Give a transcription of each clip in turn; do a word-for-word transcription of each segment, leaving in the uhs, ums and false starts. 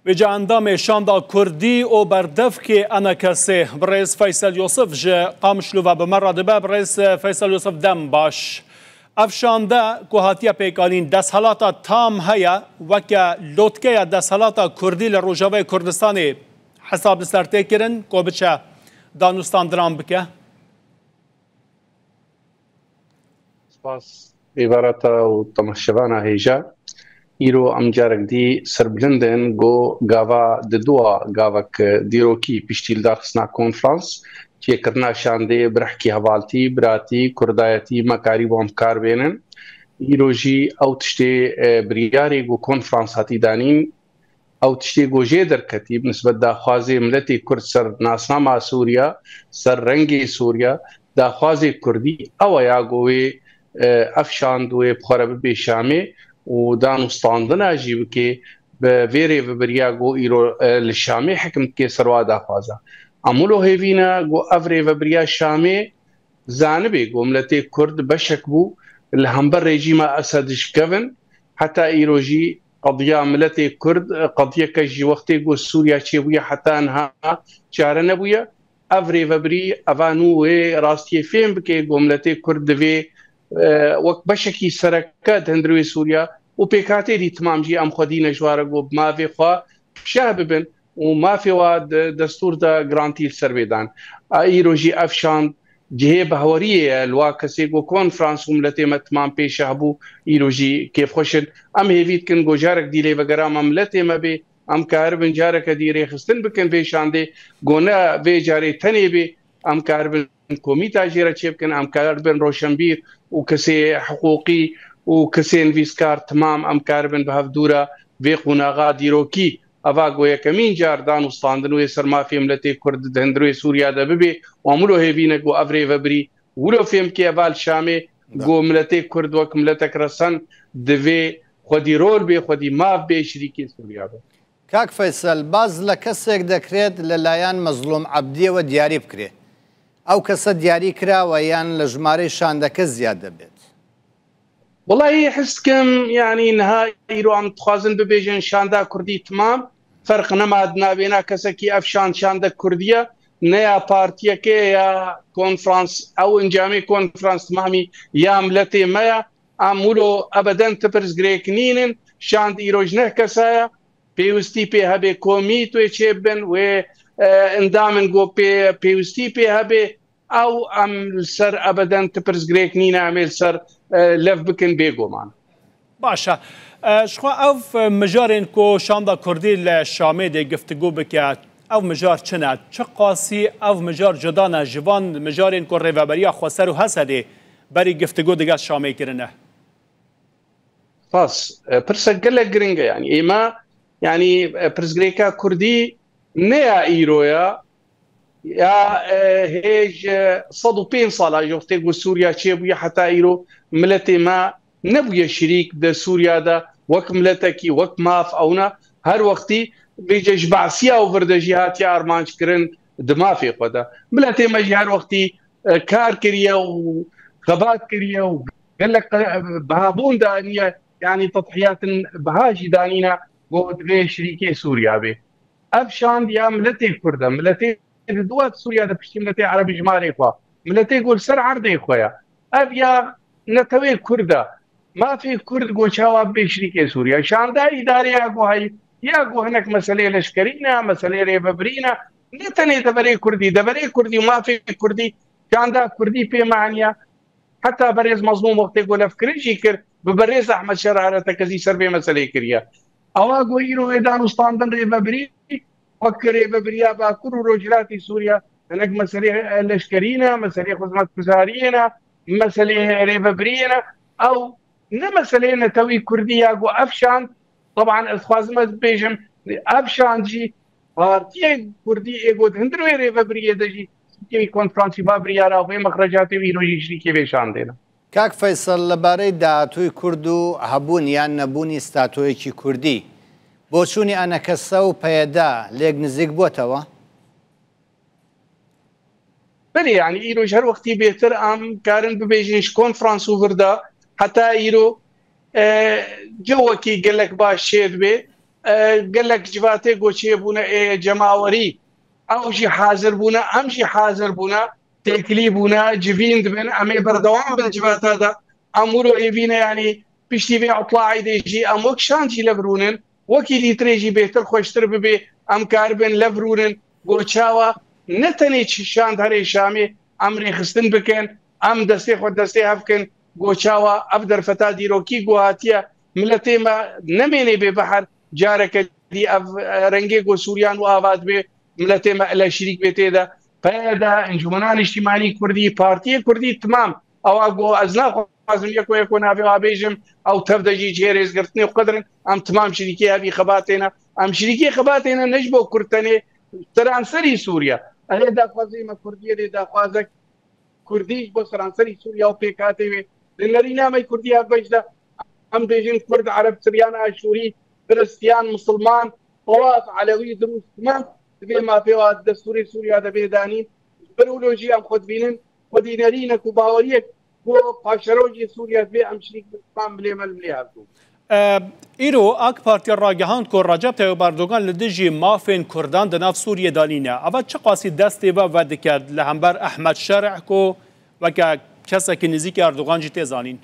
Vêca endamê Şanda Kurdî û berdevkê ENKSê, birêz Feysel Yusuf ji Qamişlo ve bi me re dibe. Birêz Feysel Yusuf, dem baş. Ev şande ku hatiye pêkanîn, desthilata tam heye, weke lotkeya desthilata Kurdî li Rojavayê Kurdistanê hesab li ser tê kirin ku biçe danûstandinan bike? Spas, Êvara te û temaşevana hêja. Îro em carek dî serbilind in ku gava di dua gavek dîrokî piştî li darxistina konferans, çêkirina şandê bi rihkî hevaltî, biratî, kurdayetî me karîbû em bi kar bênin. Îro jî ew tiştê, e, biryarê ku konferans hatî danîn, ew tiştê ku jê derketî bi nisbet daxwazê miletê Kurd ser nasnama Sûriya, ser rengê Sûriya, daxwazê Kurdî ew e ya ku wê, e, ev şand wê bi xwe re bibê Şamê û danûstandina jî bike bi vê rêvebiriya ku îro, e, li Şamê hekim dike ser wa daxwaza. Em wilo hêvî ne ku ev rêvebiriya Şamê zanibê ku miletê Kurd beşek bû li hember rejîma Esed ji kevin, heta îro jî qediya miletê Kurd, qediyeke ji wextê ku Sûriya çêbûye heta niha çare nebûye. Ev rêvebirî eva nû wê rastiyê fêm bike ku miletê Kurd divê, e, wek beşekî sereke di hundirê Sûriya û pêkhatê dî timam jî em xwedî ne ji ware ku bi mavê xwe şeh bibin û mafê wa di destûr de girantî li ser bê dan. A îro jî ev şand cihê behweriyê ye, li wa kesê ku konferans û miletê me timam pê şeh bû, îro jî kêfxweş in. Em hêvî dikin ku carek dî lêvegera me miletê me bê, em karibin careke dî rêxistin bikin vê şandê, ku ne vê carê tenê bê, em karibin komîta jê re çêbikin, em karibin roşenbîr û kesê hiqûqî û kesê nivîskar timam em karibin bi hevdû re vê qonaxa dîrokî. Eva ku yekemîn car danûstandin wê ser mafê miletê Kurd di hundirê Sûriya de bibê û em wilo hêvî ne ku ev rêvebirî wilo fêm bike eva li Şamê ku miletê Kurd wek miletek resen divê xwedî rol bê, xwedî maf bê, şirîkê Sûriya be. Kak Feysel, baz لە کەسێک دەکرێت لەلایەن مەزلوم عەبدیەوە دیاری بکرێت. ئەو کەسە دیاری کراوە یان لە ژمارەی شاندەکە زیاد دەبێت؟ وڵی حسکم یعنی نها ئیرۆ ئەم دخوازن ببێژن شاندا کوردی تمام فەرق نەما ناوێنا کەسەکی ئەف شان شاندە کوردیە نەیا پارتیەکەیە یا کۆنفرانس ئەو ئەنجامی کۆنفرانس تمامی یا ملەتێ مەیە ئامولۆ ئەبەدەن تپرس گرێک نینن شاند ئیرۆژنە کەسایە پێویستی پێ هەبێ کۆمیت وێ چێ بن وێ ئەندامن گۆ پێ پێویستی پێ هەبێ ئەو ئەم سەر ئەبەدەن تپرس گرێک نینە ئەمێ سەر لەف بکن بێگۆمان. باشە. Ji xwe ev mijarên ku şanda Kurdî li Şamê dê giftigo bike, ev mijar çi ne? Çi qasî ev mijar cuda ne ji van mijarên ku Rêveberiya Xweser û Hesedê berî giftigo digel Şamê kirine? Spas. E, pirsa gelek giring e. Yanî ême, yanî, e, pirsgirêka Kurdî ne ya îro ya, ya, e, hêj, e, sed û pênc sala ji wextê ku Sûriya çêbûye heta îro miletê me nebûye şirîk di Sûriya de wek miletekî, wek maf ewna her wextî vêce ji behsiya û vir de jî hatiye armanc kirin di mafê xwe de. Miletê me jî her wextî, e, kar kiriye û xebat kiriye û gelek, e, bihabûn daniye, yanî tedhiyatin biha jî danîne ku divê şirîkê Sûriya bê. Ev şand ya miletê Kurd e. Miletê di dua di Sûriya de piştî miletê Ereb ji malê xwe. Miletê ku li ser erdê xwe ye. Ev ya netewê Kurd e. Mafê Kurd ku çawa bê şirîkê Sûriya. Şanda îdarê ya ku heyî, ya ku hinek meselê leşkerî ne, meselê rêvebirî ne. Ne tenê deverê Kurdî, deverê Kurdî, mafê Kurdî, şanda Kurdî pê maniya. Heta berêz Mezlûm wextê ku levkirin jî kir, bi berêz Ehmed Şerare tekezî ser vê meselê kiriye. Ewa ku îro wê danûstandin rêvebirî, wek rêvebiriya Bakur û Rojhilatî Sûriya, hinek meselê, e, leşkerî ne, meselê xizmetguzariyê ne, meselê rêvebiriyê ne. Ew ne meselê netewî Kurdî ya ku ev şand, teban ez dixwazim ez bibêjim, ev şand jî Partiyên Kurdî ê ku di hundir wê rêvebiriyê de jî şirîkê wî konferansî va biryara wê mexrecatê wî îro jî şirîkê vê şandê ne. Kak Feysel, لەبارەی داهاتووی کورد و هەبوون یان نەبوونی ستاتۆیەکی کوردی، بۆچوونی ئەنەکەسە و پەیەدا لێک نزیک بووەتەوە؟ Belê, yanî îro ji her wextî bêtir em karin bibêjin ji konferans û vir de heta îro, e, cewekî gelek baş çêdibê. e, gelek civatê goçiyê bûne ê cemawerî. Ew jî hazir bûne, em jî hazir bûne, têkilî bûne, civîn dibin, em ê berdewam bin civata de. Em wilo hêvî ne, yanî piştî vê etlaî de jî em wek şand jî lev rûnin, wekî dîtirê jî bêtir xweştir bibe, em karibin lev rûnin, goçawa ne tenê çi şand herê Şamê, em rêxistin bikin, em destê xwe destê hev kin, goçawa ev derfeta dîrokî ku hatiye, miletê me nemênê bê beher, careke dî ev, e, rengê ku Sûriyan û ava dibe, miletê me ele şirîk bê tê de. P Y D, Encûmena Niştimanî Kurdî, Partiyê Kurdî, timam. Ewa ku ez naxwazim yeko yeko navê wa bêjim, ew tev de jî cihê rêzgirtinê xwe dirin, em timam şirîkê hevî xebatê ne. Em şirîkê xebatê ne, ne ji bo Kurd tenê, seranserî Sûriye. Erê daxwazê me Kurdiyê dê daxwazek Kurdî ji bo seranserî Sûriya û pêkhatê wê. Li nerîna me Kurdî hevbeş de em bêjin Kurd, Ereb, Siryan, Aşûrî, Kiristiyan, Misilman, Tawaf, Elewî, Dirûz, timam divê mafê wa destûrê Sûriya de bê danîn. Ji ber wilo jî em xwe dibînin xwedî nerînek û baweriyek ku paşerojê Sûriya divê em şirîk bin, timam milê me li milê hev bûn. E, Îro AK Partiya ragihand ku Recep Tayyip Erdogan li dijî mafên Kurdan di nav Sûriyê de nîne. Eva çiqasî destê ve vedikert li hember Ehmed Şerh ku weke kesekî nêzîkî Erdogan jî tê zanîn?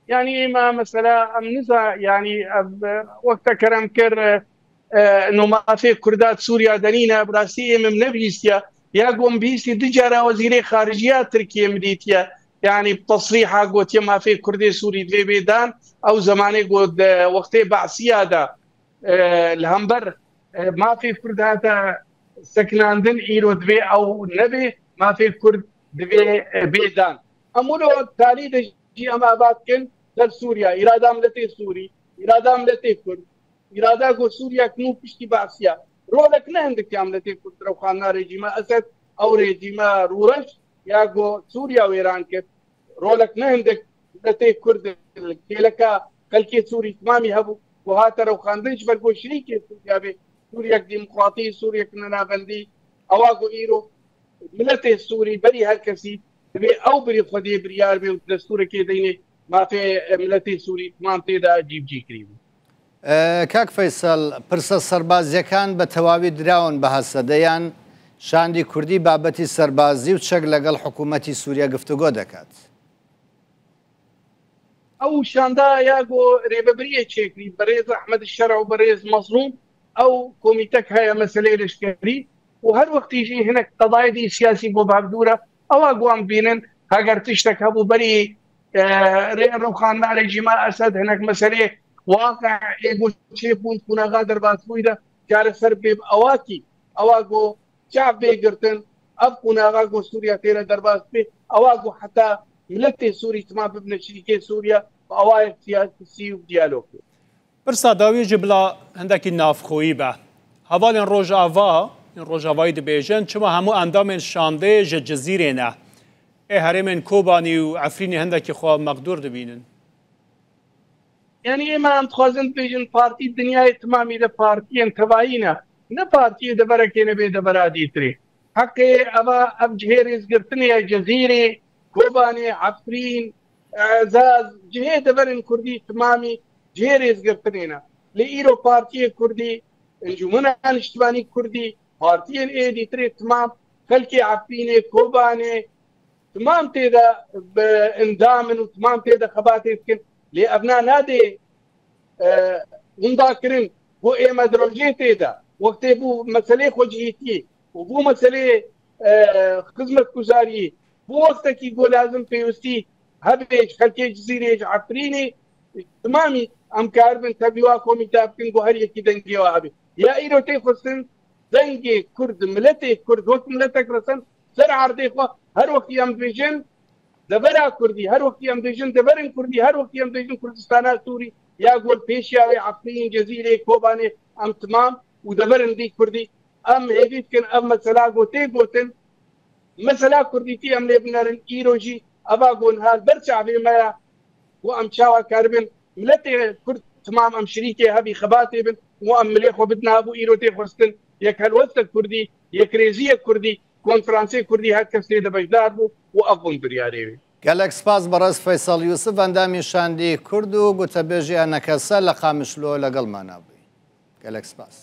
Yanî êma mesela em niza, yanî ev, e, wek te kerem kir, e, e, no mafê Kurda di Sûriya de nîne, bi rastî ê min nebihîstiye. Ya ku min bihîstî du cara wezîrê xariciya Tirkiyê min dîtiye. Yanî bi tesrîha gotiye mafê Kurdê Sûrî divê bê dan. Ew zemanê got di wextê Be'siya de, e, li hember, e, mafê Kurd hate sekinandin, îro divê ew nebe, mafê Kurd divê, e, bê dan. Em wilo talî de jî em ava dikin ser Sûriya, îrada miletê Sûrî, îrada miletê Kurd, îrada ku Sûriya ki nû piştî Be'siya, rolek ne hindik ya miletê Kurd rewxandina rejîma Esed, ew rejîma rûreş ya ku Sûriya wêran kir, rolek ne hindik miletê Kurd, kêleka xelkê Sûrî timamî hebû ku hate rewxandin ji ber ku şirîkê Sûriya bê, Sûriyek demokratî, Sûriyek nenavendî, ewa ku îro miletê Sûrî berî her kesî divê ew birî xwediyê biryar bê û destûrekê deynê mafê miletê Sûrî timam tê de cîbicî kirî bû. E, کاک فەیسەڵ، پرسە سەربازیەکان بە تەواوی دراون بە هەسەدە، یان شاندی کوردی بابەتی سەربازی و چەک لەگەڵ حکوومەتی سووریا گفتوگۆ دەکات؟ ئەو شاندا یا گۆ رێبەبریە چێکری بەڕێز ئەحمەد شەرع و بەڕێز مەزلوم، ئەو کۆمیتەک هەیە مەسلەی لەشکەری و هەر وەختیژی هەنێک قەضایەتی سیاسی بۆ بابدورە، ئەوە گوان بینن هەگەر تشتێک هەبوو بەری، ئە، رێ ڕوخاندنە رێژیما ئەسەد هەنێک مەسلەی واقع ئێگو چێ بوون قوناغا دەرباز بوویدە چارەسەر بێ ئەواکی ئەوە گۆ چاپ بێ گرتن، ئەف قوناغا گۆ سووریا تێرە دەرباز بێ، ئەوە گۆ حتا ملەتێ سووری تما ببنە شریکێ سووریا بە ئەوایەک سیاسی و دیالۆگ بێ. Pirsa dawî jî bila hindekî navxweyî be. Hevalên Rojava, yên Rojavayî dibêjin, çima hemû endamên şandê ji Cizîrê ne? Ê herêmên Kobanî û Efrînê hindekî xwe meqdûr dibînin. Yanî ême em dixwazin bibêjin partî dinyayê timamî de partiyên tevayî ne. Ne partiyê deverekê ne bê devera dîtirê. Heqê eva ev cihê rêzgirtinê ye Cezîrê, Kobanê, Efrîn, Ezaz, cihê deverên Kurdî timamî cihê rêzgirtinê ne. Lê îro partiyê Kurdî, Encûmena Niştimanî Kurdî, partiyên ê dîtirê timam, xelkê Efrînê, Kobanê, timam tê de bi endam in û timam tê de xebatê dikin. Lê evna nadê, e, winda kirin ku ê me di rojê tê de, wextê bû meselê xwecihîtiyê û bû meselê, e, xizmetguzariyê, bû wextekî ku lazim pêwistî hebe ji xelkê Cizîrê, ji Efrînê, timamî em karibin tevlî wa komîte bikin ku her yekî dengê wa hebe. Ya îro tê xwestin dengê Kurd, miletê Kurd wek miletek resin ser erdê xwe, her wextî em dibêjin devera Kurdî, her wextî em dibêjin deverên Kurdî, her wextî em dibêjin Kurdistana Sûrî ya gol pêşiya wê Efrîn, Cezîrê, Kobanê, em timam û deverin dî Kurdî, em hêvî dikin ev mesela ku tê gotin, mesela Kurdîtî em lê binerin, îro jî eva ku niha li ber çavê me ya, ku em çawa karibin miletê Kurd timam em şirîkê hevî xebatê bin û em milê xwe bidin ha bû îro tê xwestin yek helwestek Kurdî, yekrêziyek Kurdî, konferansê Kurdî her kes tê de beşdar bû û ev bûn biryarê wê. Gelek spas بەڕێز فەیسەڵ یوسف، ئەندامی شاندی کورد و گوتەبێژی ئەنەکەسە لە قامیشلۆ لەگەڵمانە بووی. گەلەک سپاس.